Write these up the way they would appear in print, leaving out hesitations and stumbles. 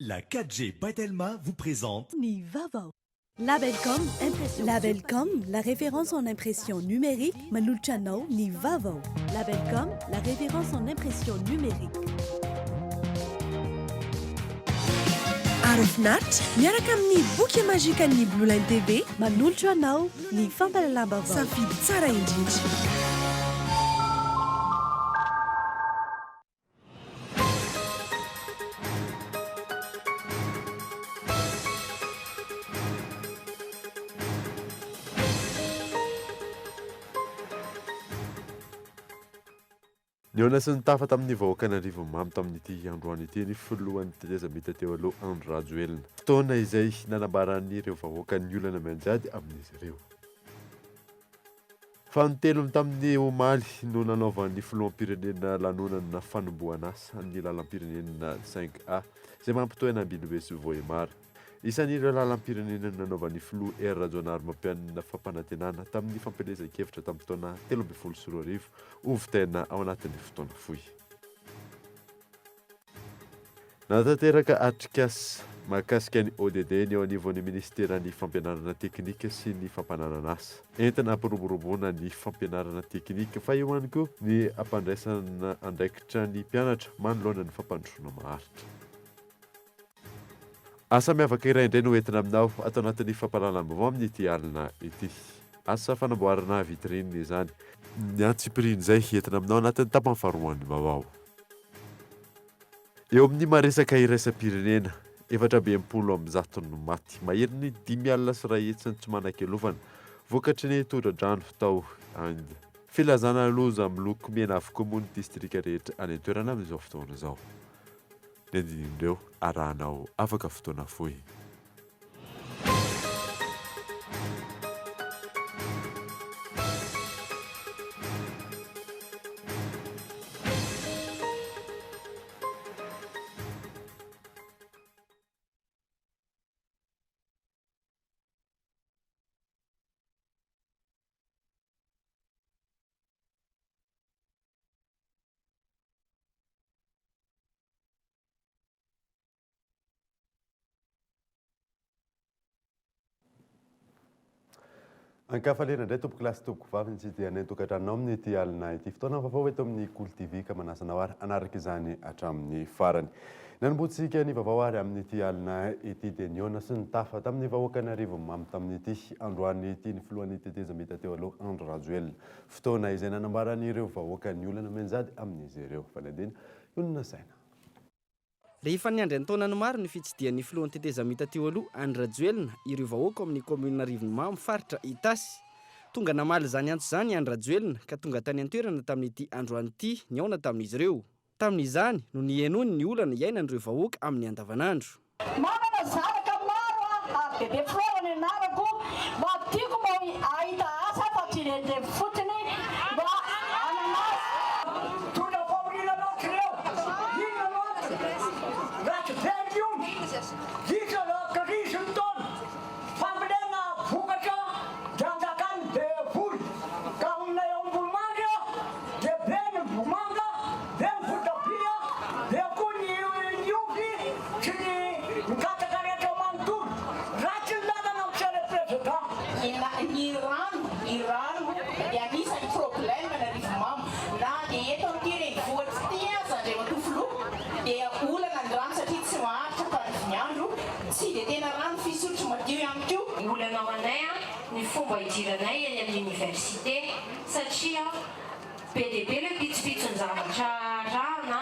La 4G by Telma vous présente Ny vaovao. Labelcom Impression. Labelcom, la référence en impression numérique, manolotra anao ny vaovao. Labelcom, la référence en impression numérique. Arofinaritra miaraka amin'ny boky magikan'ny Blue Line TV. Manolotra anao ny fampahalalam-baovao. Safidy tsara indrindra. Nihaona sy nitafa tamin'ny vahoakan'Arivonimamo tamin'ity androany ity ny filohan'ny tetezamita teo aloha Andry Rajoelina. Fotoana izay nanambaran'ireo vahoaka ny olana mianjady amin'izy ireo. Fanintelony tamin'ny omaly no nanaovan'ny filoham-pirenena lanonana fanombohan'asa ny lalam-pirenena cinq A izay mampitohy an'Ambilobe sy Vohemar. Isan'ireo lalam-pirenena nanaovan'ny filoha Hery Rajaonarimampianina fampanantenana tamin'ny fampielezan-kevitra tamin'ny taona 2013 ho vitaina ao anatin'ny fotoana fohy. Nanatanteraka atrikasa mahakasika ny ODD ny eo anivon'ny minisiteran'ny Fampianarana teknika sy ny fampananana asa. Entina hampiroboroboana ny fampianarana teknika fa eo ihany koa ny hampandraisana andraikitra ny mpianatra manoloana ny fampandrosoana maharitra. Asa miavaka iray indray no entina aminao ato anatin'ny fampahalalam-baovao amin'ity alina ity. Asa fanamboarana vitrine izany. Ny antsipirian'izay entina aminao anatin'ny tapany faharoan'ny vaovao. Eo amin'ny maha-resaka iraisam-pirenena, 164 no maty, maherin'ny 150 ny tsy manan-kialofana, vokatry ny tondra-drano tao Inde. Filazana loza miloko mena avokoa moa ny distrika rehetra any an-toerana amin'izao fotoana izao. Ny andinindreo arahanao afaka fotoana fohy. Ankafaliana indray tompoko lahy sy tompoko vavy ny tsidihanay ny tokantranonao amin'ity alina ity. Fotoana vaovao eto amin'ny Kolo TV ka manasa anao ary hanaraka izany hatramin'ny farany. Nanombohantsika ny vaovao ary amin'ity alina ity dia nihaona sy nitafa tamin'ny vahoakan'Arivonimamo tamin'ity androany ity ny filohan'ny tetezamita teo aloha Andry Rajoelina. Fotoana izay nanambaran'ireo vahoaka ny olana mianjady amin'izy ireo. Fanadihadiana no nasaina. Rehefa niandry an-taonany maro ny fitsidihan'ny filohan'ny tetezamita teo aloha, Andry Rajoelina, ireo vahoaka ao amin'ny kaominina Arivonimamo, faritra Itasy. Tonga namaly izany antso izany i Andry Rajoelina ka tonga tany an-toerana tamin'ity androany ity nihaona tamin'izy ireo. Tamin'izany no nihenoany ny olana iainan'ireo vahoaka amin'ny andavanandro. Manana zanaka maro aho ary bebe Flora ny anarako, mba tiako mba hahita asa fa tsy hirenireny fotsiny mba hanana asa. Mitondra fahoriana loatra ireo. Inona no antony? Ratsy be ny omby, vita la crise ny taona, fambolena vokatra dia anjakan'ny devoly. Ka aminay ao Ambohimanga dia be ny vomanga, be ny votabia, be koa ny ny omby sy ny ny katsaka rehetra manontolo. Ratsy ny lalana Monsieur le Président. Ny rano, ny rano dia anisan'ny problème an'Arivonimamo. Na dia eto amin'ity renivohitra ity aza Andriamatoa Filoha dia olana ny rano satria tsy maharitra tandrify ny andro, tsy dia tena rano fisotro madio ihany koa. Olana ho anay ny fomba hidiranay eny amin'ny université satria be dia be ilay pitsopitson-javatra arahana,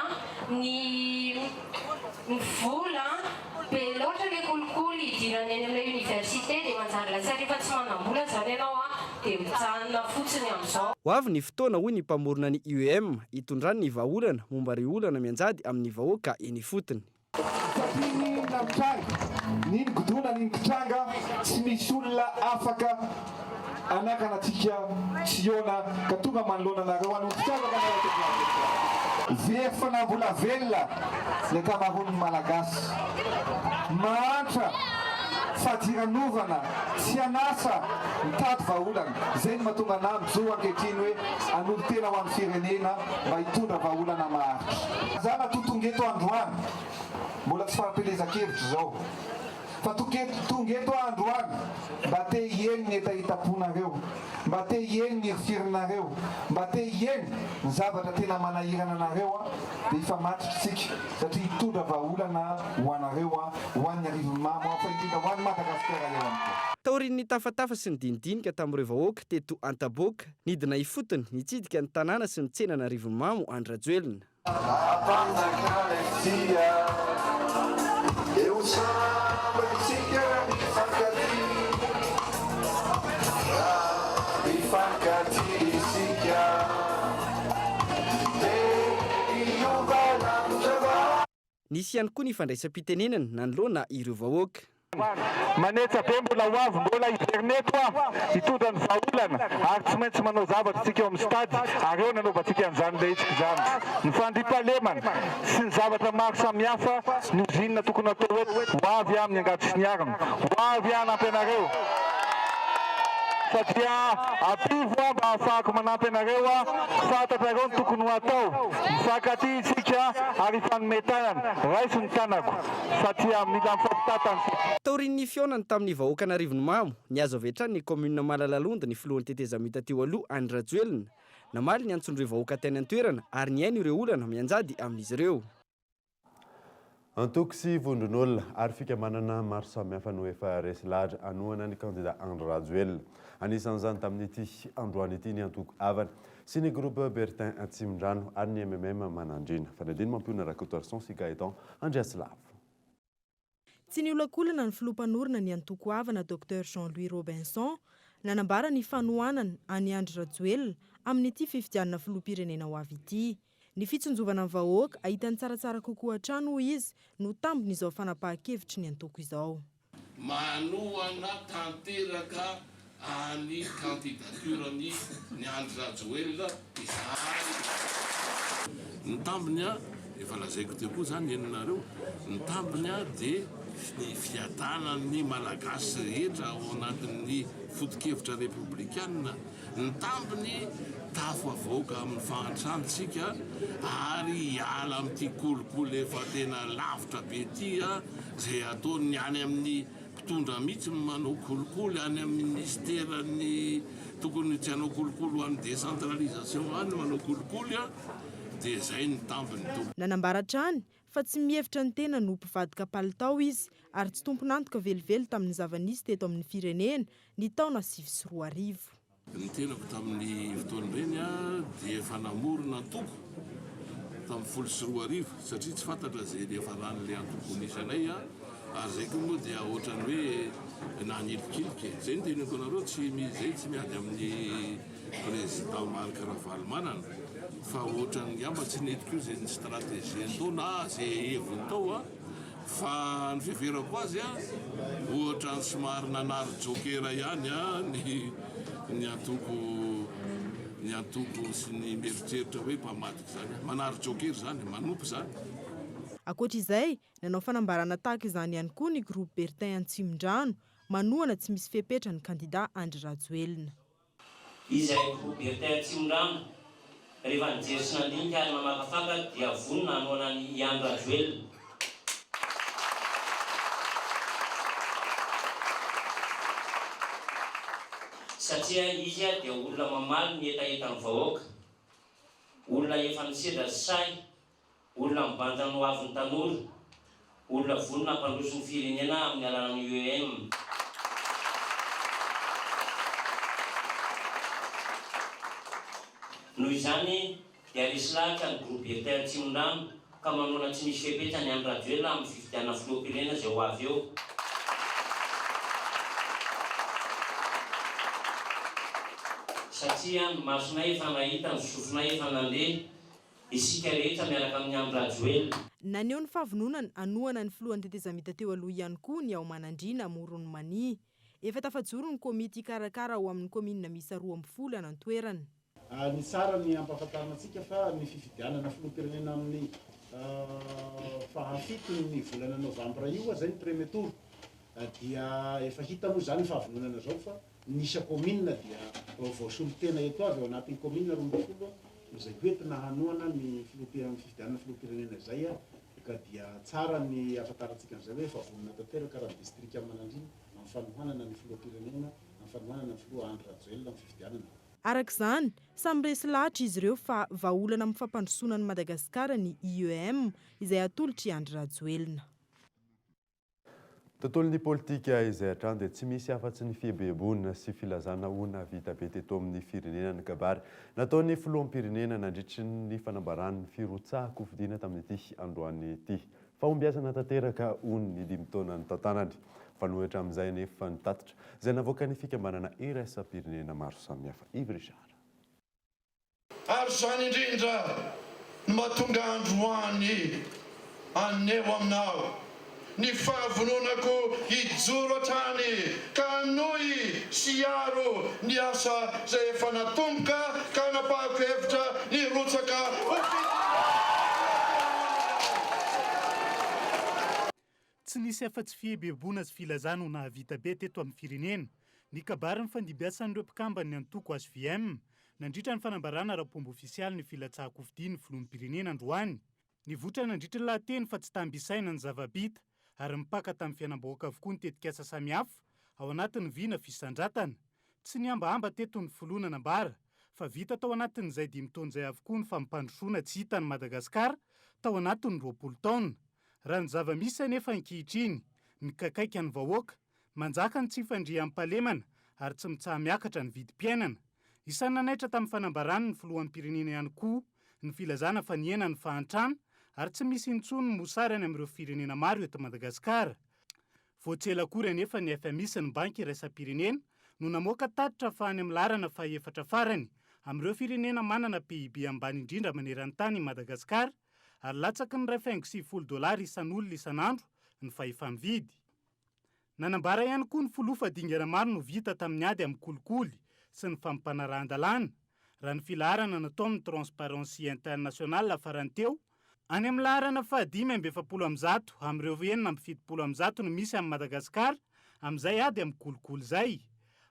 ny ny vola, be loatra ilay kolikoly hidirana eny amin'ilay université dia manjary lasa rehefa tsy manam-bola izany ianao dia mijanona fotsiny amin'izao. Ho avy ny fotoana, hoy ny mpamorona ny IEM, hitondrany ny vahaolana momba ireo olana mianjady amin'ny vahoaka eny ifotony. Satria n'inona mitranga, n'in-kodona n'in-kitranga, tsy misy olona afaka hanakana antsika tsy hihaona ka tonga manoloana anareo hanao fitiavana anareo tompon'andraikitra. Very fanahy mbola velona ny ankamaroan'ny Malagasy. Mahantra, fadiranovana, tsy an'asa, mitady vahaolana. Izay no mahatonga anah mijoro ankehitriny hoe hanolo-tena ho an'ny firenena mba hitondra vahaolana maharitra. Za natoa tonga eto androany. Mbola tsy fampielezan-kevitra izao. Fa tonga eto aho androany mba te hiheno ny hetahetam-ponareo, mba te hiheno ny hirifirinareo, mba te hiheno ny zavatra tena manahirana anareo aho, dia hifamatotra isika satria hitondra vahaolana ho anareo aho, ho an'ny Arivonimamo aho, fa indrindra ho an'i Madagasikara ihany koa. Taorian'ny tafatafa sy ny dinidinika tamin'ireo vahoaka teto Antaboaka, nidina ifotony nitsidika ny tanàna sy ny tsenan'Arivonimamo Andry Rajoelina. Nisy ihany koa ny fandraisam-pitenenana nanoloana ireo vahoaka. Manetsa be mbola ho avy mbola hiverina eto aho hitondra ny vahaolana ary tsy maintsy manao zavatra isika eo amin'ny stade ary eo nanaovantsika an'izany lehitsika izany ny fandriampahalemana sy ny zavatra maro samihafa ny ozinina tokony hatao eto ho avy aho amin'ny angady sy ny arina ho avy aho hanampy anareo satria ampivo aho mba hahafahako manampy anareo aho fantatrareo ny tokony ho atao mifankatia isika ary hifanome tanana raiso ny tanako Satria mila mifampitantana isika. Taorian'ny fihaonany tamin'ny vahoakan'Arivonimamo, nihazo avy hatrany ny kaominina Malalalondo ny filohan'ny tetezamita teo aloha, Andry Rajoelina. Namaly ny antson'ireo vahoaka teny an-toerana ary nihaino ireo olana mianjady amin'izy ireo. Antoko sy vondron'olona ary fikambanana maro samihafa no efa resy lahatra hanohana ny kandida Andry Rajoelina. Anisan'izany tamin'ity androany ity ny antoko Avana sy ny groupe Berthin Atsimondrano ary ny mmm Manandriana. Fanadino Mampionona Rakotoarison sy Gaëtan Andriatsilavo. Tsy niolakolana ny filoha mpanorina ny antoko Avana Docteur Jean Louis Robinson nanambara ny fanohanany an'i Andry Rajoelina amin'ity fifidianana filoham-pirenena ho avy ity. Ny fitsinjovana ny vahoaka hahita ny tsaratsara kokoa hatrany hoy izy no tambin'izao fanapahan-kevitry ny antoko izao. Manohana tanteraka any candidature ny ny Andry Rajoelina izahay. Ny tambiny a, efa lazaiko teo koa zany henonareo, ny tambiny a dia ny fiadanan'ny Malagasy rehetra ao anatin'ny foto-kevitra repoblikana, ny tambiny tafavoaka amin'ny fahantrana tsika ary hiala amin'ity kolikoly efa tena lavitra be ity a. Izay ataon'ny any amin'ny mpitondra mihitsy no manao kolikoly any amin'ny minisiteran'ny tokony tsy hanao kolikoly ho an'ny décentralisation any manao kolikoly a dia izay ny tambiny tompoko. Nanambara hatrany fa tsy mihevitra ny tenany ho mpivadika palitao izy ary tsy tompon'antoka velively tamin'ny zava-nisy teto amin'ny firenena ny taona 2009. Ny tenako tamin'ny fotoana ireny dia efa namorona antoko tamin'ny 2010 satria tsy fantatra izay niafaran'ilay antoko nisy anay ary izay koa moa dia ohatran'ny hoe nanilikilika e. Izay no teneniko anareo, tsy izay tsy miady amin'ny président Marc Ravalomanana fa ohatran'ny angamba tsy nety koa izay ny stratégie-ny tao na izay heviny tao. Fa ny fiheverako azy an, ohatran'ny somary nanary joker ihany an ny ny antoko ny antoko sy ny mieritreritra hoe mpamadika izany an. Manary joker izany, manompo izany. Ankoatra izay, nanao fanambarana tahaka izany ihany koa ny Groupe Bertin Antsimondrano, manohana tsy misy fepetra ny kandida Andry Rajoelina. Izahay groupe Bertin Atsimondrano, rehefa nijery sy nandinika ary namakafaka dia vonona hanohana an'i i Andry Rajoelina. Satria izy dia olona mamaly ny hetahetan'ny vahoaka, olona efa nisedra sy sahy Olona mibanja ny hoavin'ny tanora, olona vonona hampandroso ny firenena amin'ny alalan'ny UEM. Noho izany dia resy lahatra ny Groupe Bertin Atsimondrano ka manohana tsy misy fepetra an'i Andry Rajoelina amin'ny fifidianana filoham-pirenena izay ho avy eo. Satria ny masonay efa nahita, ny sofinay efa nandre, Isika rehetra miaraka amin'i Andry Rajoelina. Naneho ny fahavononany hanohana ny filohan'ny tetezamita teo aloha ihany koa ny ao Manandriana Amoron'i Mania. Efa tafajoro ny komity hikarakara ao amin'ny kaominina miisa 12 any an-toerana. Ny tsara ny hampahafantarina antsika fa ny fifidianana filoham-pirenena amin'ny fahafiton'ny volana novambra io, izay ny premier tour, dia efa hita moa izany ny fahavononana izao fa Ny isa-kaominina dia voasolo tena eto avy ao anatin'ny kaominina 12 izay hoentina hanohana ny filoham-pirenena fifidianana filoham-pirenena izay Ka dia tsara ny ahafantarantsika an'izay hoe efa vonona tanteraka raha ny distrikan'i Manandriana amin'ny fanohanana ny filoham-pirenena, amin'ny fanohanana ny filoha Andry Rajoelina amin'ny fifidianana. Araka izany, samy resy lahatra izy ireo fa vahaolana amin'ny fampandrosoana an'i Madagasikara ny IEM izay atolotr'i Andry Rajoelina. Tontolon'ny politika izay hatrany dia tsy misy afa-tsy ny fieboeboana sy filazana ho nahavita be teto amin'ny firenena ny kabary nataon'ny filoham-pirenena nandritry ny fanambarany ny firotsahan-kofidina tamin'ity androany ity. Fahombiazana tanteraka hono ny dimy taona nitantanany. Mifanohitra amin'izay anefa ny tatitra izay navoakan'ny fikambanana iraisam-pirenena maro samihafa. Yves Richard. Ary izany indrindra no mahatonga androany haneho aminao ny fahavononako hijoro hatrany ka hanohy sy hiaro ny asa izay efa natomboka ka hanapahako hevitra ny hirotsaka ho filoham-pirenena. Tsy nisy afa-tsy fieboeboana sy filazana ho nahavita be teto amin'ny firenena ny kabary nifandimbiasan'ireo mpikamban'ny antoko hvm nandritra ny fanambarana ara-pomba ofisialy ny filatsahan-kofidin'ny filoham-pirenena androany. Nivoitra nandritra ny lahateny fa tsy tamby isaina ny zava-bita ary nipaka tamin'ny fiainam-bahoaka avokoa ny tetikasa samihafa ao anatin'ny vina fisandratana. Tsy nihambahamba teto ny filoha nanambara fa vita tao anatin'izay dimy taona izay avokoa ny fampandrosoana tsy hitan'i Madagasikara tao anatin'ny 20 taona. Raha ny zava-misy anefa ankehitriny, mikakaika ny vahoaka, manjaka ny tsy fandriampahalemana ary tsy mitsaha-miakatra ny vidim-piainana. Isan'ny nanaitra tamin'ny fanambarany ny filoham-pirenena ihany koa ny filazana fa nihena ny fahantrana ary tsy misy intsony ny mosary any amin'ireo firenena maro eto Madagasikara. Vao tsy ela akory anefa ny fmi sy ny Banky iraisam-pirenena no namoaka tatitra fa any amin'ny laharana fahefatra farany amin'ireo firenena manana PIB ambany indrindra maneran-tany i Madagasikara ary latsaky ny 1,90 dolara isan'olona isan'andro ny fahefa-mividy. Nanambara ihany koa ny filoha fa dingana maro no vita tamin'ny ady amin'ny kolikoly sy ny fampanarahan-dalàna, raha ny filaharana nataon'ny Transparency International farany teo, any amin'ny laharana faha-145 amin'ireo 176 no misy an'i Madagasikara amin'izay ady amin'ny kolikoly izay.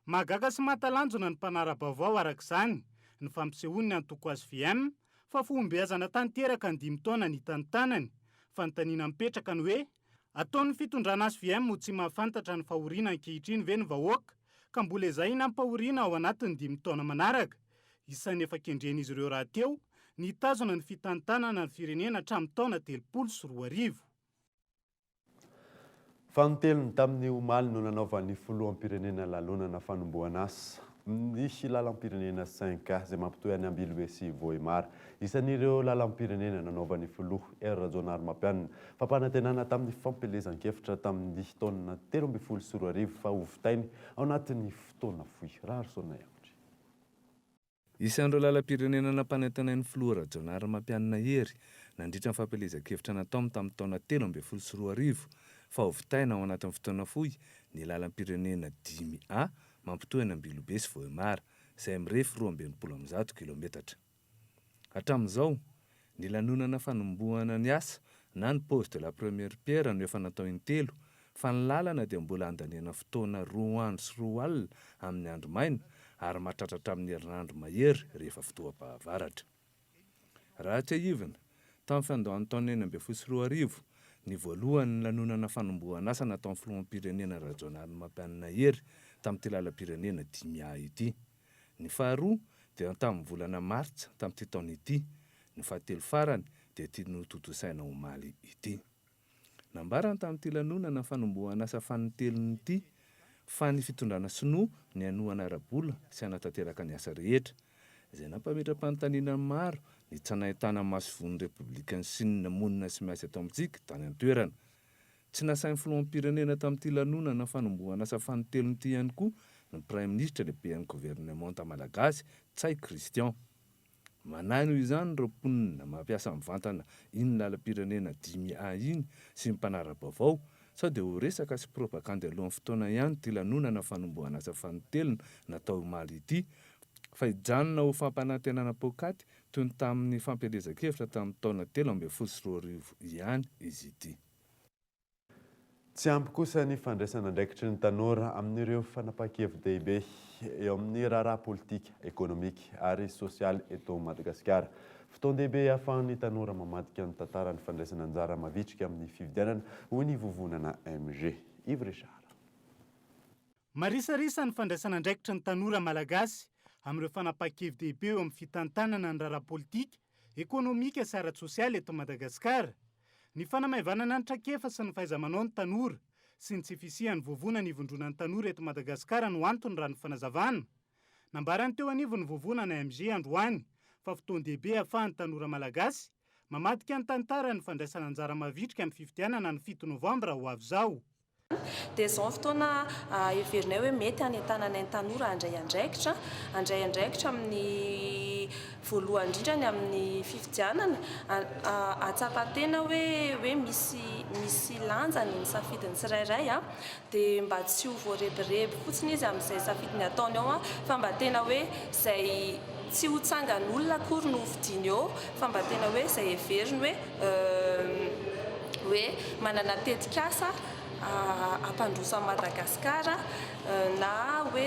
Mahagaga sy mahatalanjona ny mpanara-baovao araka izany ny fampisehoan'ny antoko hvm fa fahombiazana tanteraka ny dimy taona nitantanany. Fanontaniana mipetraka ny hoe, ataon'ny fitondrana hvm ho tsy mahafantatra ny fahoriana ankehitriny ve ny vahoaka ka mbola ezahina hampahoriana ao anatin'ny dimy taona manaraka? Isan'ny efa kendren'izy ireo rahateo ny hitazona ny fitantanana ny firenena hatramin'ny taona 2030. Fanintelony tamin'ny omaly no nanaovan'ny filoham-pirenena lalonana fanombohana asa ny lalam-pirenena Cinq izay mampitohy an'i Ambilobe sy Vohemar. Isan'ireo lalam-pirenena nanaovan'ny filoha Hery Rajaonarimampianina fampanantenana tamin'ny fampielezan-kevitra tamin'ny taona 2013 fa hovitainy ao anatin'ny fotoana fohy. Raharison Iandry. Isan'ireo lalam-pirenena nampanantenain'ny filoha Rajaonarimampianina Hery nandritra ny fampielezan-kevitra nataony tamin'ny taona 2013 fa hovitaina ao anatin'ny fotoana fohy ny lalam-pirenena dimy A mampitohy an'Ambilobe sy Vohemar izay mirefy 162 kilometatra. Hatramin'izao, ny lanonana fanombohana ny asa na ny pose de la première pierre no efa natao intelo fa ny lalana dia mbola handaniana fotoana roa andro sy roa alina amin'ny andro maina ary mahatratra hatramin'ny herinandro mahery rehefa fotoam-pahavaratra. Raha tsiahivina, tamin'ny fiandohan'ny taona 2016, ny voalohany ny lanonana fanombohan'asa nataon'ny filoham-pirenena Rajaonarimampianina Hery tamin'ity lalam-pirenena dimy A ity. Ny faharoa dia tamin'ny volana martsa tamin'ity taona ity, ny fahatelo farany dia ity notontosaina omaly ity. Nambarany tamin'ity lanonana fanombohan'asa fanintelony ity fa ny fitondrana sinoa ny hanohana ara-bola sy hanatanteraka ny asa rehetra, izay nampametra-panontaniana ny maro ny tsy nahitana masoivohon'ny Repoblikan'i Sina monina sy miasa eto amintsika tany an-toerana. Tsy nasain'ny filoham-pirenena tamin'ity lanonana fanombohan'asa fanintelony ity ihany koa ny Praiminisitra lehiben'ny governemanta malagasy, Ntsay Christian. Manahy noho izany ireo mponina mampiasa mivantana iny lalam-pirenena dimy A iny sy ny mpanara-baovao sao dia ho resaka sy propagandy alohan'ny fotoana ihany ity lanonana fanombohan'asa fanintelony natao omaly ity fa hijanona ho fampanantenana poakaty toy ny tamin'ny fampielezan-kevitra tamin'ny taona 2013 ihany izy ity. Tsy ampy kosa ny fandraisana andraikitry ny tanora amin'ireo fanapahan-kevi-dehibe eo amin'ny raharaha politika, ekonomika ary sosialy eto Madagasikara. Fotoan-dehibe ahafahan'ny tanora mamadika ny tantara ny fandraisana anjara mavitrika amin'ny fifidianana, hoy ny vovonana MG. Yves Richard. Marisarisa ny fandraisana andraikitry ny tanora malagasy amin'ireo fanapahan-kevi-dehibe eo amin'ny fitantanana ny raharaha politika, ekonomika sy ara-tsosialy eto Madagasikara. Ny fanamaivanana ny traikefa sy ny fahaiza-manao ny tanora sy ny tsy fisian'ny vovonana ivondronan'ny tanora eto Madagasikara no antony raha ny fanazavana. Nambaran'ny teo anivon'ny vovonana MG androany fa fotoan-dehibe ahafahan'ny tanora malagasy mamadika ny tantara ny fandraisana anjara mavitrika amin'ny fifidianana ny fito novambra ho avy izao. Dia izao ny fotoana heverinay hoe mety hanentananay ny tanora handray andraikitra, handray andraikitra amin'ny voalohany indrindra ny amin'ny fifidianana, hahatsapa tena hoe hoe misy misy lanjany ny safidin'ny tsirairay. Dia mba tsy ho voarebireby fotsiny izy amin'izay safidiny ataony ao fa mba tena hoe izay tsy ho tsangan'olona akory no hofidiany eo fa mba tena hoe izay heveriny hoe hoe manana tetikasa hampandroso an'i Madagasikara na hoe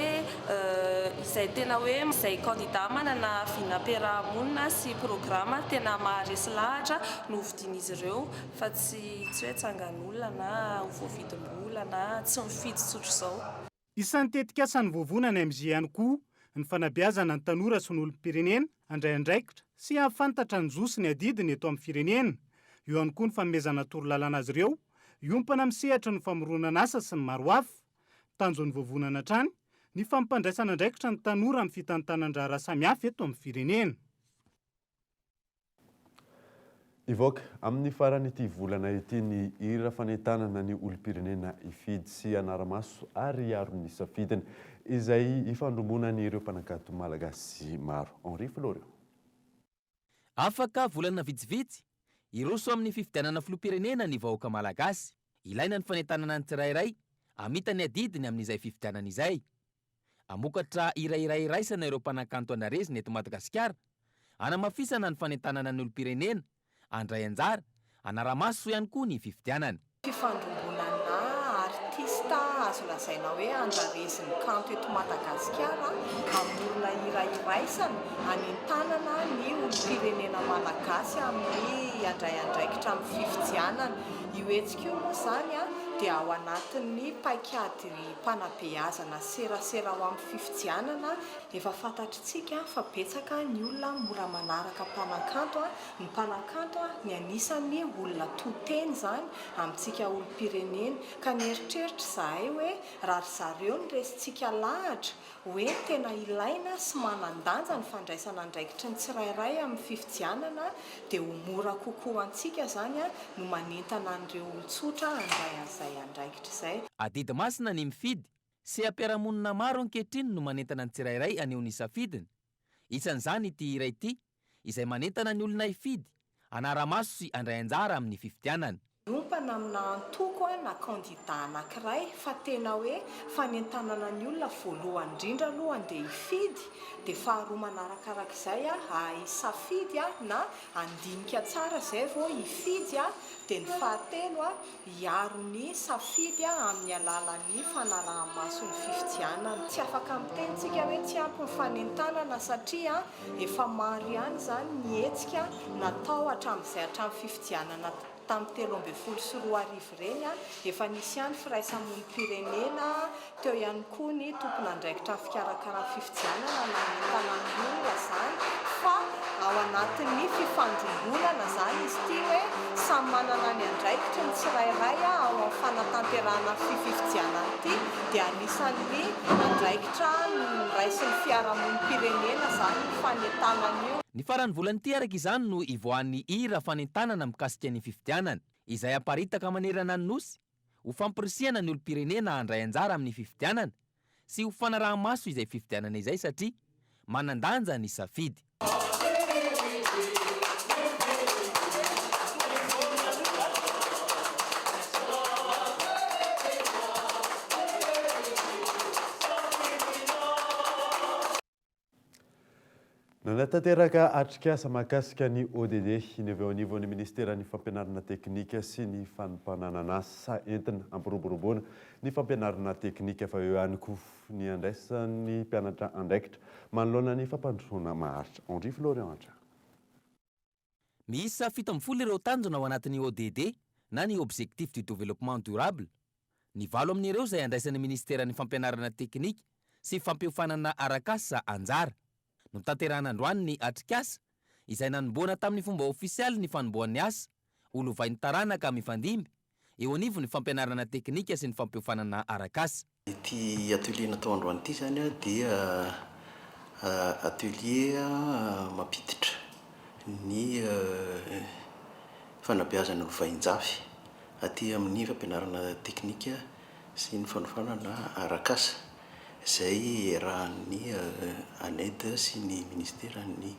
izay tena hoe izay kandida manana vinam-piaraha-monina sy programa tena maharesy lahatra no hofidian'izy ireo fa tsy tsy hoe tsangan'olona na ho voavidim-bola na tsy mifidy tsotr'izao. Isan'ny tetikasan'ny Vovonana MJ ihany koa ny fanabeazana ny tanora sy ny olom-pirenena handray andraikitra sy hahafantatra ny zo sy ny adidiny eto amin'ny firenena. Eo ihany koa ny fanomezana torolalana azy ireo hiompana amin'ny sehatry ny famoronana asa sy ny maro hafa. Tanjon'ny Vovonana hatrany ny fampandraisana andraikitra ny tanora amin'ny fitantanan-draharaha samihafa eto amin'ny firenena. Hivoaka amin'ny faran'ity volana ity ny hira fanentanana ny olom-pirenena hifidy sy hanara-maso ary hiaro ny safidiny, izay ifandrombonan'ireo mpanankato malagasy maro. Henri Florian. Afaka volana vitsivitsy, hiroso amin'ny fifidianana filoham-pirenena ny vahoaka malagasy. Ilaina ny fanentanana ny tsirairay hamita ny adidiny amin'izay fifidianana izay. Hamokatra hira iray iraisana ireo mpanakanto andrarezina eto Madagasikara, hanamafisana ny fanentanana ny olom-pirenena handray anjara, hanara-maso ihany koa ny fifidianana. Fifandrombonana artista azo lazaina hoe andrarezin'ny kanto eto Madagasikara, hamorona hira iraisana hanentanana ny olom-pirenena malagasy amin'ny handray andraikitra amin'ny fifidianana. Io hetsika io moa izany dia ao anatin'ny paikady Fanabeazana serasera ho amin'ny fifidianana, efa fantatritsika fa betsaka ny olona mora manaraka mpanakanto, ny mpanakanto ny anisan'ny olona to teny izany amintsika olom-pirenena, ka nieritreritra izahay hoe raha ry zareo no resintsika lahatra hoe tena ilaina sy manan-danja ny fandraisana andraikitry ny tsirairay amin'ny fifidianana dia ho mora kokoa ho antsika izany no manentana an'ireo olon-tsotra handray an'izay andraikitra izay. Adidy masina ny mifidy. Seha-piarahamonina maro ankehitriny no manentana ny tsirairay haneho ny safidiny. Isan'izany ity hira ity, izay manentana ny olona hifidy, hanara-maso sy handray anjara amin'ny fifidianana. Miompana amina antoko na kandida anankiray fa tena hoe fanentanana ny olona voalohany indrindra aloha andeha hifidy dia faharoa manarakarak'izay hahay hisafidy na handinika tsara izay vao hifidy dia ny fahatelo hiaro ny safidy amin'ny alalan'ny fanaraha-maso ny fifidianana. Tsy afaka miteny tsika hoe tsy ampy ny fanentanana satria efa maro ihany izany ny hetsika natao hatramin'izay hatramin'ny fifidianana tamin'ny 2013 ireny. Efa nisy ihany firaisamonim-pirenena, teo ihany koa ny tompon'andraikitra amin'ny fikarakarana fifidianana nanentana ny olona izany fa ao anatin'ny fifandrombonana izany izy ity hoe samy manana ny andraikitry ny tsirairay ao amin'ny fanatanterahana ny fifidianana ity dia anisan'ny andraikitra noraisin'ny fiarahamonim-pirenena izany io fanentanana io. Ny faran'ny volana ity araka izany no hivoahan'ny hira fanentanana mikasika ny fifidianana, izay haparitaka manerana ny Nosy, ho fampirisihana ny olom-pirenena handray anjara amin'ny fifidianana sy ho fanaraha-maso izay fifidianana izay satria manan-danja ny safidy. Nanatanteraka atrikasa mahakasika ny ODD ny avy eo anivon'ny Minisiteran'ny Fampianarana Teknika sy ny Fanompananan'asa entina hampiroboroboana ny fampianarana teknika fa eo ihany koa ny handraisan'ny mpianatra andraikitra manoloana ny fampandrosoana maharitra. Henri Florian Hatrany. Miisa 17 ireo tanjona ao anatin'ny ODD na ny Objectifs du Développement Durable. Ny valo amin'ireo izay andraisan'ny Minisiteran'ny Fampianarana Teknika sy Fampiofanana Arak'asa anjara. Notanterahina androany ny atrikasa izay nanombohana tamin'ny fomba ofisialy ny fanombohan'ny asa ho lovain'ny taranaka mifandimby eo anivon'ny fampianarana teknika sy ny fampiofanana arak'asa. Ity atelier natao androany ity izany dia atelier mampiditra ny fanabeazana lovainjafy aty amin'ny fampianarana teknika sy ny fanofanana arak'asa izay iarahan'ny ANED sy ny Ministeran'ny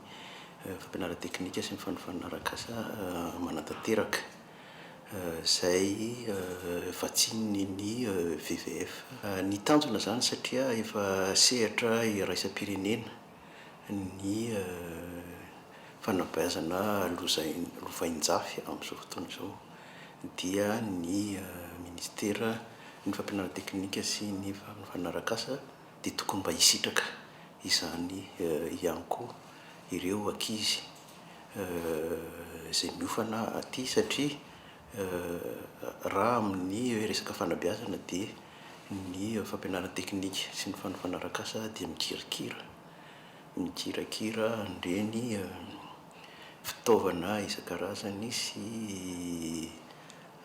fampianarana teknika sy ny fanofanana arak'asa manatanteraka izay vatsian'ny ny WWF. Ny tanjona izany satria efa sehatra iraisam-pirenena ny fanabeazana lovainjafy amin'izao fotoana izao dia ny Ministera ny fampianarana teknika sy ny fanofanana arak'asa dia tokony mba hisitraka izany ihany koa ireo ankizy izay miofana aty satria raha amin'ny resaka fanabeazana dia ny fampianarana teknika sy ny fanofanana arak'asa dia mikirakira mikirakira an'ireny fitaovana isan-karazany sy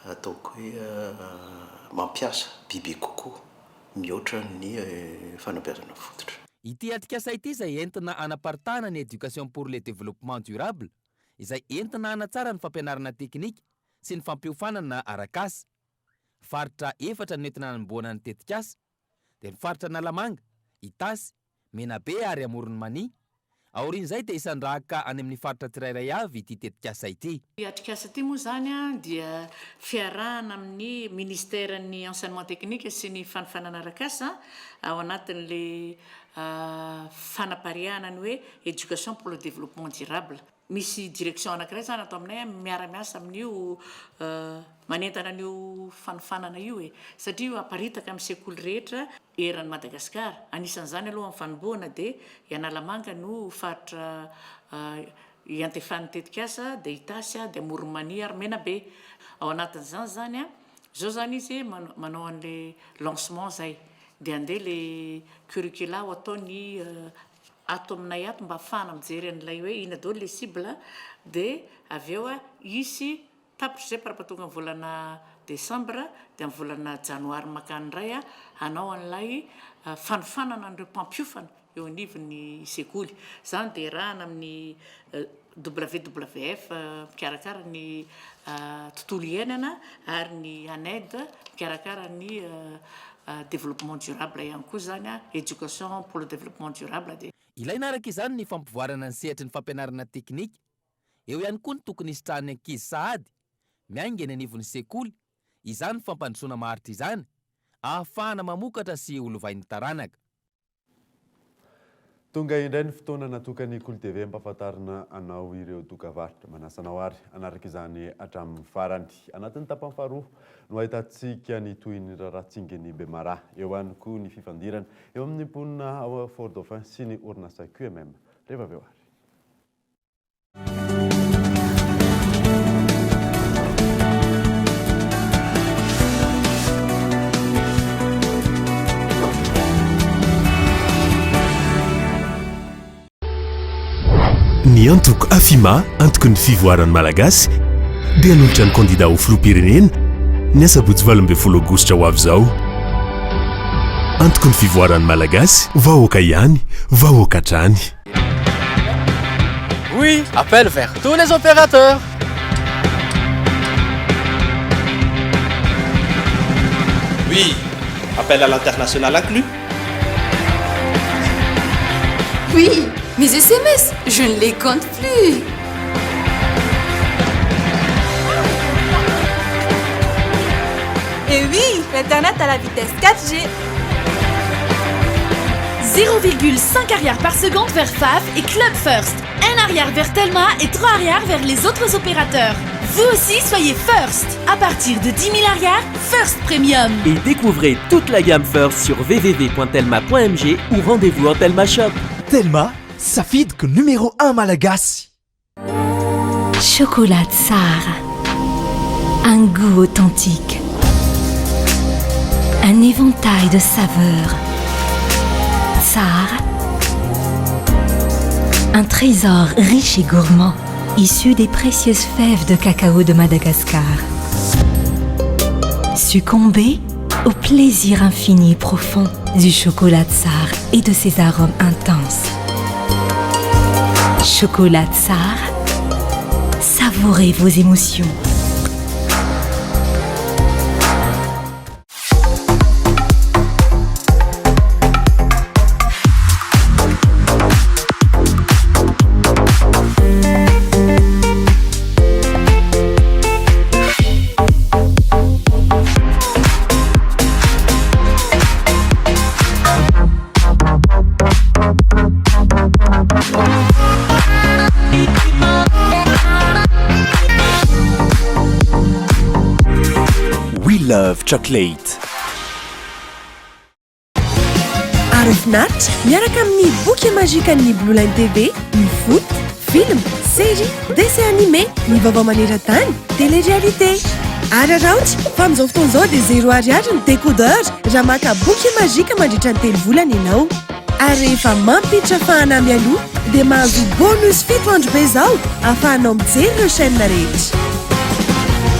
ataoko hoe mampiasa bebe kokoa mihoatra ny fanabeazana fototra. Ity atrikasa ity izay entina hanaparitahana ny Education pour le développement durable izay entina hanatsara ny fampianarana teknika sy ny fampiofanana arak'asa. Faritra efatra no entina nanombohana ny tetikasa dia ny faritra Analamanga, Itasy, Menabe ary Amoron'i Mania. Aorian'izay dia hisandrahaka any amin'ny faritra tsirairay avy ity tetikasa ity. Ity atrikasa ity moa izany dia fiarahana amin'ny Ministeran'ny Enseignement Technique sy ny Fanofanana arak'asa ao anatin'ilay fanapariahana ny hoe Education pour le développement durable. Misy direction anankiray izany ato aminay miara-miasa amin'io manentana an'io fanofanana io e! Satria io aparitaka amin'ny sekoly rehetra eran'i Madagasikara. Anisan'izany aloha amin'ny fanombohana dia i Analamanga no faritra iantefan'ny tetikasa, dia Itasy, dia Amoron'i Mania ary Menabe. Ao anatin'izany izany, izao izany izy manao an'ilay lancement izay. Dia handeha ilay curricula ho ataony ato aminay ato mba hahafahana mijery an'ilay hoe inona daholo ilay cible dia avy eo hisy tapitra izay par tonga ny volana desambra dia amin'ny volana janoary mankany indray hanao an'ilay fanofanana an'ireo mpampiofana eo anivon'ny sekoly. Izany dia iarahana amin'ny WWF mikarakara ny tontolo iainana ary ny ANED mikarakara ny développement durable ihany koa izany, éducation pour le développement durable dia. Ilaina araka izany ny fampivoarana ny sehatry ny fampianarana teknika. Eo ihany koa ny tokony hisitrahan'ny ankizy sahady miainga eny anivon'ny sekoly izany fampandrosoana maharitra izany ahafahana mamokatra sy ho lovain'ny taranaka. Tonga indray ny fotoana natokan'ny Kolo TV hampahafantarina anao ireo dokavarotra. Manasa anao ary hanaraka izany hatramin'ny farany. Anatin'ny tapany faharoa no ahitantsika ny tohin'ny raharaha Tsingin'i Bemaraha. Eo ihany koa ny fifandirana eo amin'ny mponina ao Fort Dauphin sy ny orinasa QMM. Rehefa avy eo ary. Ny antoko Afima, antoky ny fivoaran'ny Malagasy, dia hanolotra ny kandida ho filoham-pirenena ny asabotsy 18 aogositra ho avy izao. Antoky ny fivoaran'ny Malagasy, vahoaka ihany, vahoaka hatrany. Oui, appel vers tous les opérateurs. Oui, appel à l'international inclus. Oui, mes SMS, je ne les compte plus. Et oui, l'internet à la vitesse 4G. 0,5 arrière par seconde vers FAF et Club First. Un arrière vers Telma et 3 arrières vers les autres opérateurs. Vous aussi, soyez First. À partir de 10 000 arrières, First Premium. Et découvrez toute la gamme First sur www.telma.mg ou rendez-vous en Telma Shop. Telma, safidiko numéro 1 malagasy. Chocolat Tsara. Un goût authentique. Un éventail de saveurs. Tsara. Un trésor riche et gourmand, issu des précieuses fèves de cacao de Madagascar. Succombez au plaisir infini et profond du chocolat Tsara et de ses arômes intenses. Chocolat Tsara, savourez vos émotions. We love chocolate. Ary finaritra miaraka amin'ny boky magique-n'ny Blue Line TV, ny foot, film, série, dessin animé, ny vaovao maneran-tany, télé-réalité. Araraoty fa amin'izao fotoana izao dia zéro ariary ny décodeur raha maka boky magique mandritra ny telo volana ianao. Ary rehefa mampiditra fahana mialoha dia mahazo bonus fito andro be izao ahafahanao mijery ireo chaîne rehetra.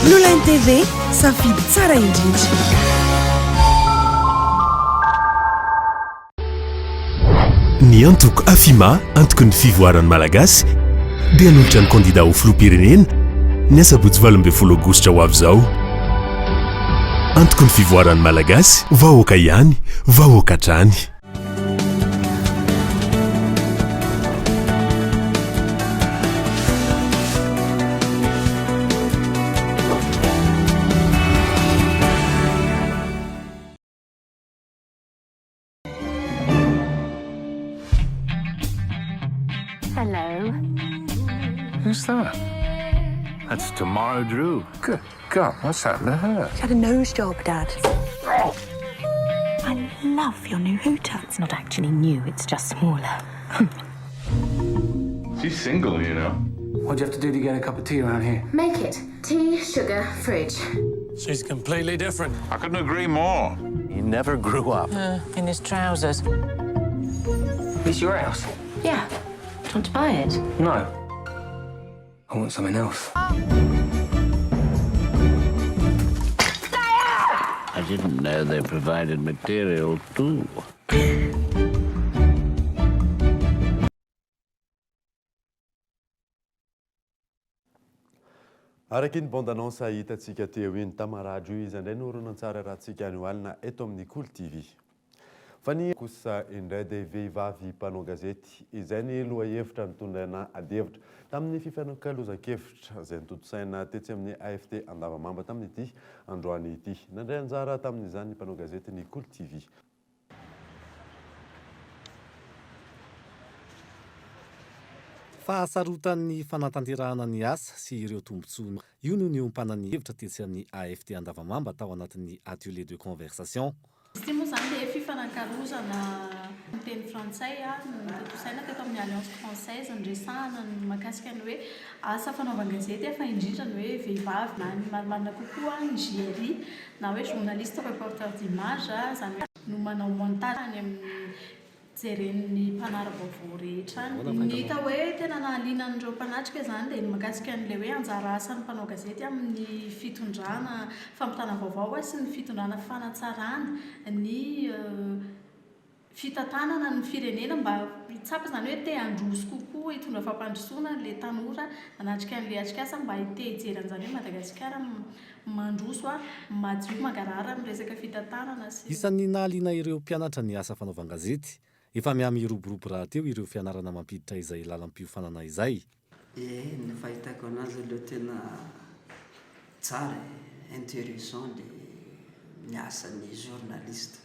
Blue Line TV, safidy tsara indrindra. Ny antoko Afima, antoky ny fivoaran'ny Malagasy, dia hanolotra ny kandida ho filoham-pirenena ny asabotsy 18 aogositra ho avy izao. Antoky ny fivoaran'ny Malagasy, vahoaka ihany, vahoaka hatrany. Hello. Who's that? That's Tamara Drew. Good God, what's happened to her? She had a nose job, Dad. I love your new hooter. It's not actually new, it's just smaller. She's single, you know. What do you have to do to get a cup of tea around here? Make it. Tea, sugar, fridge. She's completely different. I couldn't agree more. He never grew up. In his trousers. It's your house? Yeah. Do you want to buy it? No. I want something else. I didn't know they provided material too. Araka iny bande annonce hitantsika teo iny, Tamara Drew izy indray no horonantsary arahantsika anio alina eto amin'ny Kolo TV. Fa ny kosa indray dia vehivavy mpanao gazety. Izay ny lohahevitra nitondrana adihevitra tamin'ny fifanakalozan-kevitra izay notontosaina tetsy amin'ny AFT Andavamamba tamin'ity androany ity. Nandray anjara tamin'izany ny mpanao gazety ny Kolo TV. Fahasarotan'ny fanatanterahana ny asa sy ireo tombontsoa. Io no niompanan'ny hevitra tetsy amin'ny AFT Andavamamba tao anatin'ny Atelier de conversation. Izy ity moa izany dia fifanakalozana amin'ny teny frantsay notontosaina teto amin'ny Alliance Française niresahana ny mahakasika ny hoe asa fanaovan-gazety fa indrindra ny hoe vehivavy na ny marimarina kokoa ny JRI na hoe journaliste reporter d'image izany hoe no manao montage any amin'ny jeren'ny mpanara-baovao rehetra any. Ny hita hoe tena nahaliana an'ireo mpanatrika izany dia ny mahakasika an'ilay hoe anjara asan'ny mpanao gazety amin'ny fitondrana fampitana vaovao sy ny fitondrana fanatsarana ny fitantanana ny firenena mba hitsapa izany hoe te handroso kokoa hitondra fampandrosoana ilay tanora nanatrika an'ilay atrikasa mba te hijery an'izany hoe Madagasikara mandroso, madio, mangarahara amin'ny resaka fitantanana sy. Isan'ny nahaliana ireo mpianatra ny asa fanaovan-gazety. Efa miha-miroborobo rahateo ireo fianarana mampiditra izay lalam-piofanana izay. Ee, ny fahitako anazy aloha tena tsara e, interessant le ny asan'ny journaliste.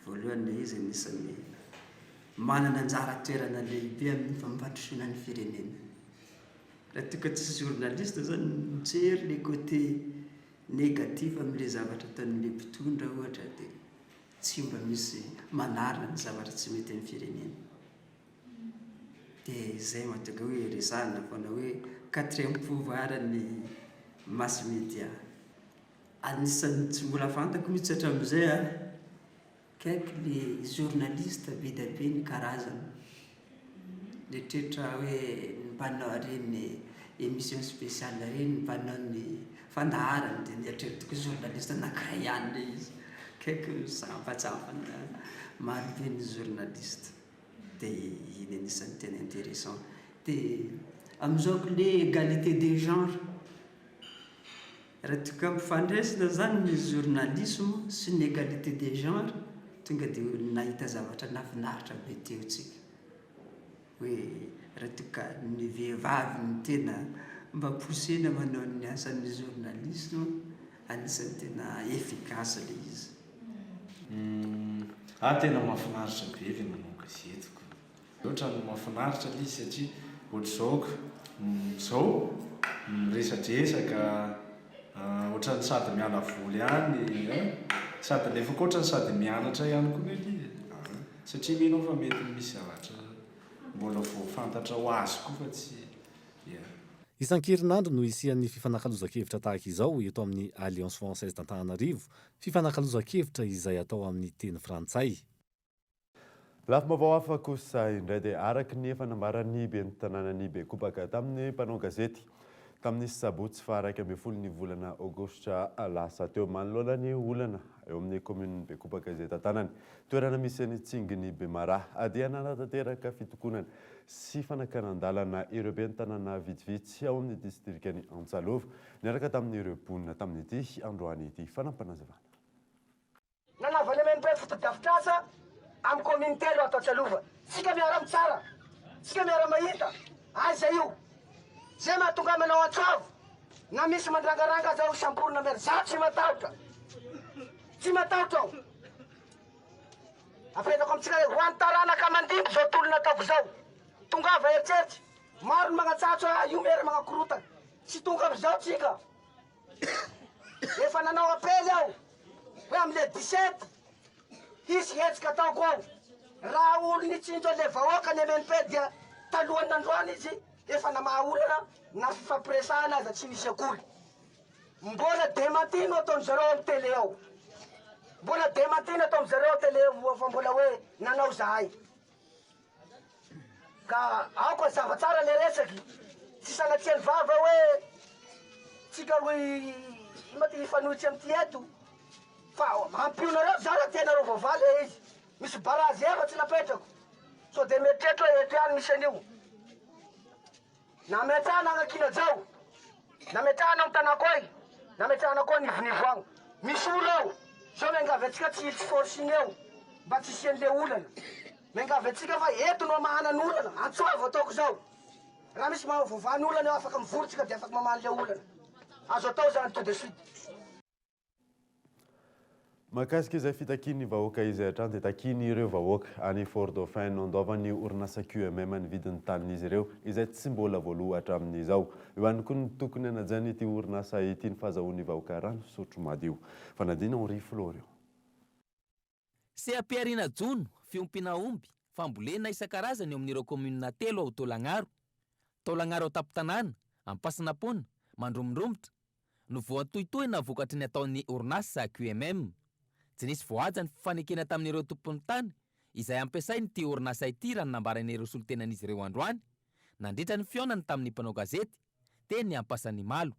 Voalohany le izy anisan'ny manana anjara toerana lehibe amin'ny fampandrosoana ny firenena. Raha toa ka tsisy journaliste zany mijery le côté négatif amin'le zavatra ataon'le mpitondra ohatra dia tsy mba misy manarina ny zavatra tsy mety amin'ny firenena. Dia izay mahatonga hoe resahina foana hoe quatrième pouvoir ny mass media. Anisan'ny tsy mbola fantako mihitsy hatramin'izay a, kaiky le journaliste be dia be ny karazany. Nieritreritra hoe ny mpanao ireny émission spéciale ireny, ny mpanao ny fandaharana dia nieritreretiko hoe journaliste anankiray ihany ilay izy. Kaiky misampatsampana maro be ny journaliste. Dia iny anisan'ny tena intéressant. Dia amin'izao koa le égalité des genres. Raha toa ka ampifandraisina izany ny journalisme sy ny égalité des genres, tonga dia nahita zavatra nahafinaritra be teo tsika. Hoe raha toa ka ny vehivavy no tena mba poussena manao ny asan'ny journalisme, anisan'ny tena efficace ilay izy. Ah tena mahafinaritra be le manao gazety ko. Otrany mahafinaritra le izy satria ohatr'izao ka, zao miresadresaka otrany sady miala voly ihany an, sady nefa koa otrany sady mianatra ihany koa le izy an, satria mino aho fa mety misy zavatra mbola vao fantatra ho azy koa fa tsy ia. Isan-kerinandro no hisian'ny fifanakalozan-kevitra tahaka izao eto amin'ny Alliance Française d'Antananarivo, fifanakalozan-kevitra izay atao amin'ny teny frantsay. Lafim-baovao hafa kosa indray dia araka ny efa nambaran'ny ben'ny tanànan'i Bekopaka tamin'ny mpanao gazety tamin'ny sabotsy faha 11 ny volana aogositra lasa teo manoloana ny olana eo amin'ny kaominin'i Bekopaka izay tantanany toerana misy an'i Tsingin'i Bemaraha dia nanatanteraka fitokonana sy fanakanan-dalana ireo ben'ny tanàna vitsivitsy ao amin'ny distrikan'i Antsalova niaraka tamin'ireo mponina tamin'ity androany ity fanampinazavana. Nanaovan'ny MNP fotodrafitrasa amin'ny kaominy telo ato Antsalova. Tsika miara mitsara, tsika miara mahita, aiza io? Zay mahatonga ahy manao antso avo, na misy mandrangaranga aza aho samborina miara, za tsy matahotra, tsy matahotra aho. Apetrako amintsika hoe ho an'ny taranaka mandimby izao tolona ataoko izao. Tongava eritreritry, maro ny magnatsatso ahy, io miara magnakorotana. Tsy tonga amin'izao tsika. Efa nanao appel aho hoe amle 17 hisy hetsika ataoko ao. Raha olo nitsinjo anle vahoaka ny MNP dia talohan'ny nandroany izy efa namaha olana na fifampiresahana aza tsy nisy akory. Mbola dementi no ataon zareo ao am tele ao. Mbola dementi no ataon zareo ao tele ao fa mbola hoe nanao zahay. Ka aoka hazava tsara le resaky, tsy sanatria ny vava hoe tsika ro ino ty hifanohitsy amty eto fa ampio nareo za raha tianareo voavaly le izy, misy barazy efa tsy napetrako sao de mieritreritra hoe eto ihany misy an'io. Nametrahana agnakinajao, nametrahana am tanako ay, nametrahana koa anivonivo agny. Misy olo ao, zao miangavy antsika tsy hiditsy forcing eo mba tsy hisian'le olana. Miangavy antsika fa eto no amahana ny olana, antsoavo ataoko zao. Raha misy mahavoavaha ny olana eo afaka mivory tsika de afaka mamaha an'le olana. Azo atao zany tout de suite. Mahakasika izay fitakian'ny vahoaka izay hatrany dia takian'ireo vahoaka any Fort Dauphin no andoavan'ny orinasa QMM ny vidin'ny tanin'izy ireo izay tsy mbola voaloa hatramin'izao. Eo ihany koa ny tokony hanajan'ity orinasa ity ny fahazahoan'ny vahoaka rano fisotro madio. Fanadina Henri Florian. Seha-pihariana jono, fiompiana omby, fambolena isan-karazany eo amin'ireo kaominina telo ao Taolagnaro. Taolagnaro an-tampon-tanàna, Ampasinapona, Mandromindromotra, no voatohitohina vokatry ny ataon'ny orinasa QMM. Tsy nisy voahaja ny fifanekena tamin'ireo tompon'ny tany izay ampiasain'ity orinasa ity raha ny nambaran'ireo solontenan'izy ireo androany nandritra ny fihaonany tamin'ny mpanao gazety teny Ampasanimalo.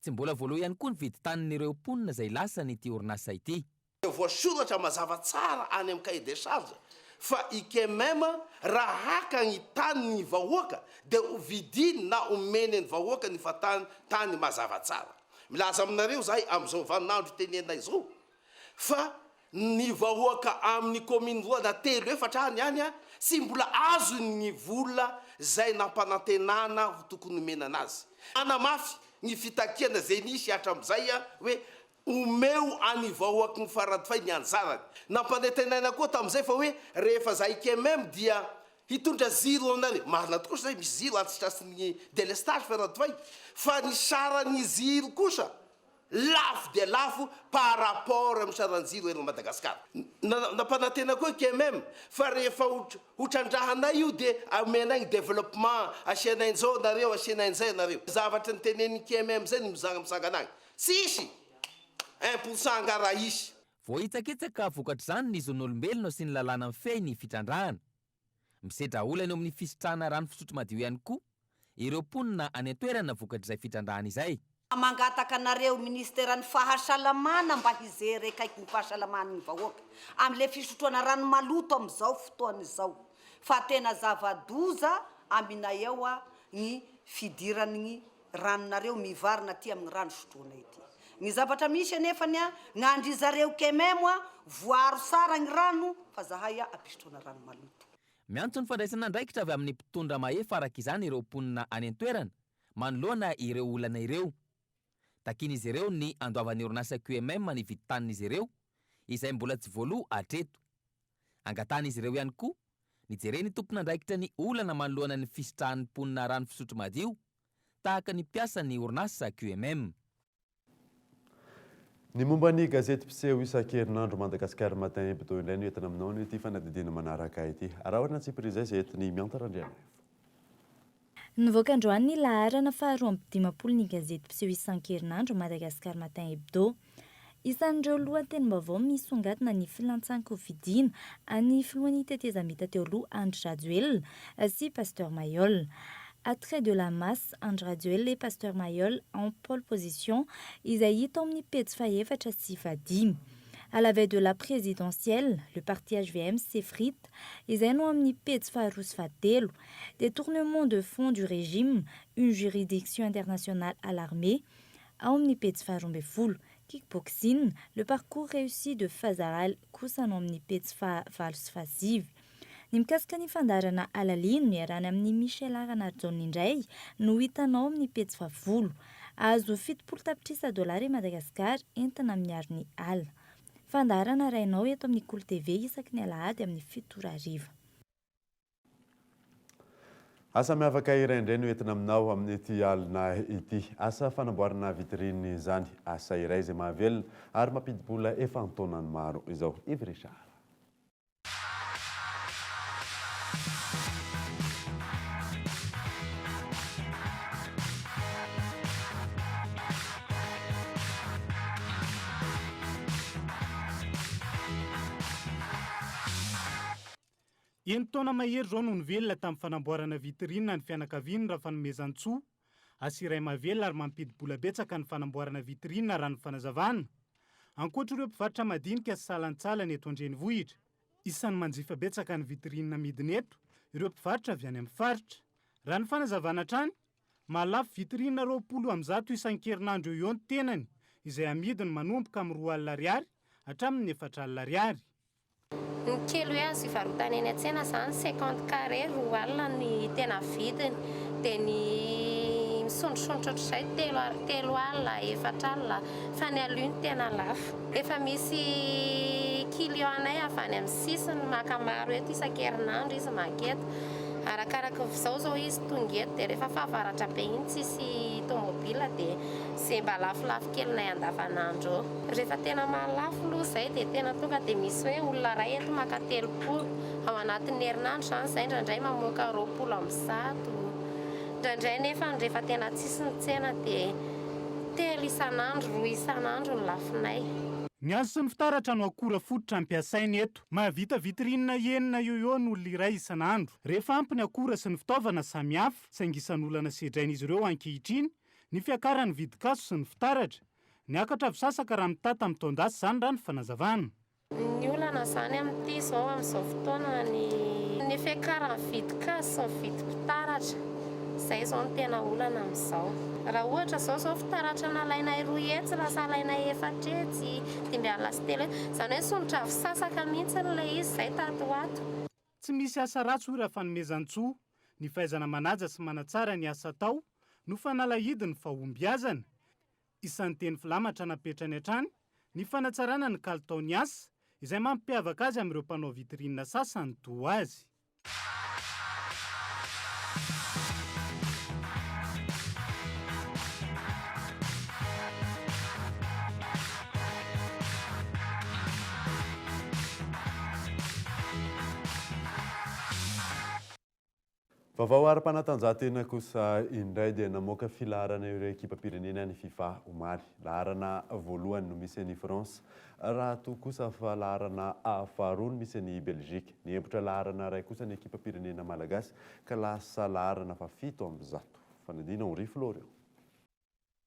Tsy mbola voaloa ihany koa ny vidin-tanin'ireo mponina izay lasan'ity orinasa ity. Voasoratra mazava tsara any amin'ny cahier des charges fa i QMM raha haka ny tanin'ny vahoaka dia ho vidiny na omeny ny vahoaka ny fatany tany mazava tsara. Milaza aminareo izahay amin'izao vaninandro itenenay izao fa ny vahoaka amin'ny commune roa na telo efatra any any tsy mbola azony ny vola izay nampanantenana ho tokony omena anazy. Manamafy ny fitakiana izay nisy hatramin'izay hoe Omeo any vahoaky ny Faradofay ny anjarany. Nampanantenaina koa tamin'izay fa hoe rehefa zahay KMM dia hitondra ziro aminareo. Marina tokoa izay, misy ziro any tsy tratry ny délestage Faradofay. Fa ny saran'ny ziro kosa. Lafo dia lafo par rapport amin'ny saran-jiro eran'i Madagasikara. Nampanantena koa i KMM fa rehefa ho trandrahanay io dia omenay ny développement, asianay an'izao nareo, asianay an'izay nareo. Zavatra notenenin'i KMM izay no misangana agny. Tsisy! 1% angaha raha hisy. Voahitsakitsaka vokatr'izany ny zon'olombelona sy ny lalàna mifehy ny fitrandrahana. Misedra olana eo amin'ny fisitrahana rano fisotro madio ihany koa ireo mponina any an-toerana vokatr'izay fitrandrahana izay. Mangataka anareo Ministeran'ny Fahasalamana mba hijery akaiky ny fahasalaman'ny vahoaka amin'ilay fisotroana rano maloto amin'izao fotoana izao fa tena zava-doza aminay ao ny fidiran'ny ranonareo mivarina aty amin'ny rano sotroinay ity. Ny zavatra misy anefany a, ny andry zareo kemem a, voaaro tsara ny rano fa zahay a ampisotroana rano maloto. Miantso ny fandraisana andraikitra avy amin'ny mpitondra mahefa araka izany ireo mponina any an-toerana manoloana ireo olana ireo. Takian'izy ireo ny handoavan'ny orinasa QMM ny vidin-tanin'izy ireo izay mbola tsy voaloa hatreto. Angatahan'izy ireo ihany koa ny jeren'ny tompon'andraikitra ny olana manoloana ny fisitrahan'ny mponina rano fisotro madio tahaka ny mpiasan'ny orinasa QMM. Ny momba ny gazety mpiseho isan-kerinandro Madagascar Matin Hebdo indray no entina aminao anio ity fanadihadiana manaraka ity. Arahina antsipirihy izay izay entin'i Mianta Randrianaivo. Nivoaka androany ny laharana faha 52 ny gazety mpiseho isan-kerinandro Madagascar Matin Hebdo. Isan'ireo lohatenim-baovao misongadina ny filantsan-kofidiana an'ny filohan'ny tetezamita teo aloha Andry Rajoelina sy Pasteur Mailhol. Attrait de la masse, Andry Rajoelina et Pasteur Mailhol en pole position izay hita ao amin'ny pejy fahefatra sy fahadimy. À la veille de la présidentielle, le parti hvm s'effrite izay no amin'ny pejy faharoa sy fahatelo. Détournement de fonds du régime, une juridiction internationale alarmée, ao amin'ny pejy faha-12. Kickboxing, le parcours réussi de Fazaal kosa no amin'ny pejy faha-valo sy faha-sivy. Ny mikasika ny fandaharana Alalino niarahana amin'i Michel Ranarijaona indray no hitanao amin'ny pejy faha-folo. Azo 70 tapitrisa dolara i Madagasikara entina miaro ny ala. Fandaharana arahinao eto amin'ny Kolo TV isaky ny alahady amin'ny 7 ora hariva. Asa miavaka iray indray no entina aminao amin'ity alina ity. Asa fanamboarana vitrine izany. Asa iray izay mahavelona ary mampidi-bola efa an-taonany maro izao. Yves Richard. Enin-taona mahery izao no nivelona tamin'ny fanamboarana vitrine ny fianakaviany Rafanomezantsoa. Asa iray mahavelona ary mampidi-bola betsaka ny fanamboarana vitrine raha ny fanazavana. Ankoatra ireo mpivarotra madinika sy salantsalany eto an-drenivohitra, isan'ny manjifa betsaka ny vitrine amidiny eto ireo mpivarotra avy any amin'ny faritra. Raha ny fanazavana hatrany, mahalafo vitrine 120 isan-kerinandro eo ho eo ny tenany, izay amidiny manomboka amin'ny 20 ariary hatramin'ny 40 ariary. Ny kely hoe azo ivarotana eny an-tsena izany cinquante carré 20 alina ny tena vidiny dia ny misondrosondrotra ohatr'izay telo 30 alina, 40 alina fa ny alu no tena lafo. Efa misy client anay avy any amin'ny sisiny maka maro eto isan-kerinandro izy maka eto. Arakaraka izao izao izy tonga eto dia rehefa fahavaratra be iny tsisy tomobile dia izay mba lafolafo kelinay andavanandro eo. Rehefa tena mahalafo aloha izay dia tena tonga dia misy hoe olona iray eto maka 30 ao anatin'ny herinandro izany izay indraindray mamoaka 120, indraindray nefa rehefa tena tsisy ny tsena dia telo isan'andro, roa isan'andro ny lafonay. Ny hazo sy ny fitaratra no akora fototra ampiasaina eto. Mahavita vitrine enina eo ho eo ny olona iray isan'andro. Rehefa ampy ny akora sy ny fitaovana samihafa, saingy isan'olana sedrain'izy ireo ankehitriny ny fiakaran'ny vidin-kazo sy ny fitaratra. Niakatra avy sasaka raha mitaha tamin'ny taon-dasa izany raha ny fanazavana. Ny olana izany amin'ity izao amin'izao fotoana ny ny fiakaran'ny vidin-kazo sy ny vidim-pitaratra. Izay izao no tena olana amin'izao. Raha ohatra izao izao fitaratra nalainay 200 lasa alainay 400, 350. Izany hoe somotra avy sasaka mihitsy ilay izy izay tato ho ato. Tsy misy asa ratsy hoy Rafanomezantsoa. Ny fahaizana manaja sy manatsara ny asa atao no fanalahidin'ny fahombiazana. Isan'ny teny filamatra napetrany hatrany ny fanatsarana ny kalitaon'ny asa, izay mampiavaka azy amin'ireo mpanao vitrine sasany toa azy. Vaovao ara-panatanjahantena kosa indray dia namoaka filaharana ireo ekipam-pirenena ny fifa omaly. Laharana voalohany no misy an'i France raha toa kosa fa laharana faharoa no misy an'i Belgique. Nihemotra laharana iray kosa ny ekipam-pirenena malagasy ka lasa laharana fahafito amby zato. Fanadina Henri Florian.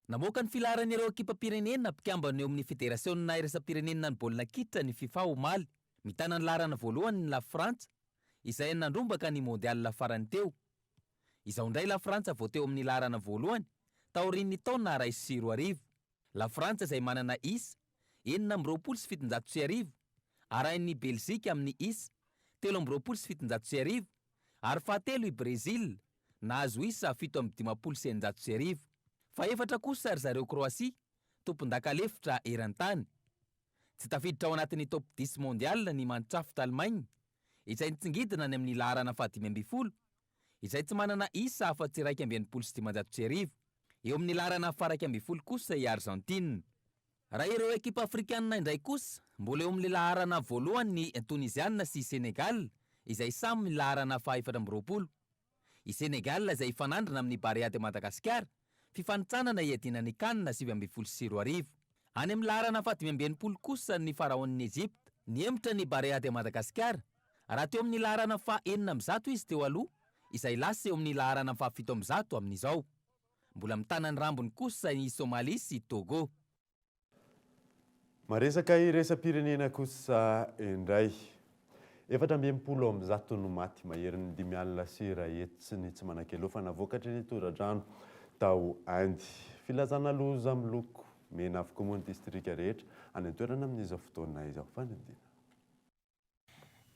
Namoaka ny filaharan'ireo ekipam-pirenena mpikambana eo amin'ny Federasionina iraisam-pirenena ny baolina kitra ny fifa omaly. Mitana ny laharana voalohany ny Lafrantsa izay nandrombaka ny Mondial farany teo. Izao indray Lafrantsa vao teo amin'ny laharana voalohany taorian'ny taona 2001. Lafrantsa izay manana isa 1726, arahin'i Belzika amin'ny isa 1723 ary fahatelo i Brezila nahazo isa 1657. Fahefatra kosa ry zareo Kroasia, tompondaka lefitra eran-tany. Tsy tafiditra ao anatin'ny top dix mondial ny Mannschaft Allemagne, izay nitsingidina any amin'ny laharana faha-15, izay tsy manana isa afa-tsy 1561. Eo amin'ny laharana faha-11 kosa i Argentine. Raha ireo ekipa afrikanina indray kosa, mbola eo amin'ny laharana voalohany ny Toniziana sy Sénégal, izay samy laharana faha-24. I Sénégal izay hifanandrina amin'ny Barea de Madagascar, fifanintsanana hiadiana ny Can 2019. Any amin'ny laharana faha-65 kosa ny Faraon'i Egypte. Nihemotra ny Barea de Madagascar, raha teo amin'ny laharana faha-106 izy teo aloha, izay lasa eo amin'ny laharana faha-107 amin'izao. Mbola mitana ny rambony kosa i Somalie sy Togo. Maresaka iraisam-pirenena kosa indray. 164 no maty, maherin'ny 105 ny tsy manan-kialofana vokatry ny toradrano tao Inde. Filazana loza miloko mena avokoa moa ny distrika rehetra any an-toerana amin'izao fotoana izao. Fanindina.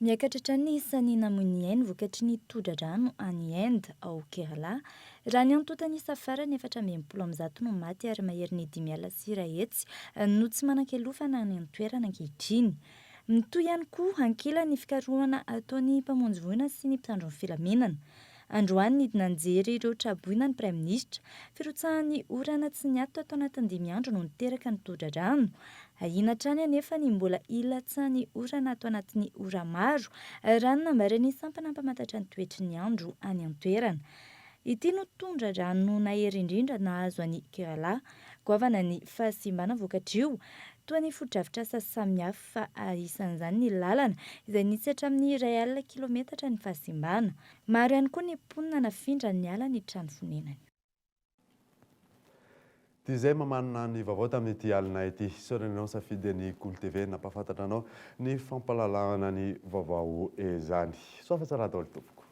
Miakatra hatrany ny isan'ny namoy ny ainy vokatry ny todra-drano any Inde, ao Kerala. Raha ny antontan'isa farany, 164 no maty ary maherin'ny 105 no tsy manan-kialofana any an-toerana ankehitriny. Mitohy ihany koa ankilany ny fikarohana ataon'ny mpamonjy voina sy ny mpitandro ny filaminana. Androany nidina nijery ireo traboina ny Praiminisitra. Firotsahan'ny orana tsy niato tato anatin'ny dimy andro no niteraka ny todra-drano. Ahiana hatrany anefa ny mbola hilatsahan'ny orana ato anatin'ny ora maro, raha ny nambaran'ny sampana mpamantatra ny toetry ny andro any an-toerana. Ity no tondra-drano nahery indrindra nahazo an'i Kerala. Goavana ny fahasimbana vokatr'io, toa ny fotodrafitrasa samihafa, isan'izany ny lalana, izay nisy hatramin'ny 120 kilometatra ny fahasimbana. Maro ihany koa ny mponina nafindra niala ny trano fonenany. Dia izay mamanina ny vaovao tamin'ity alina ity. Isaorana anao nisafidy ny Kolo TV nampahafantatra anao ny fampahalalana ny vaovao izany. Soa fa tsara daholo tompoko.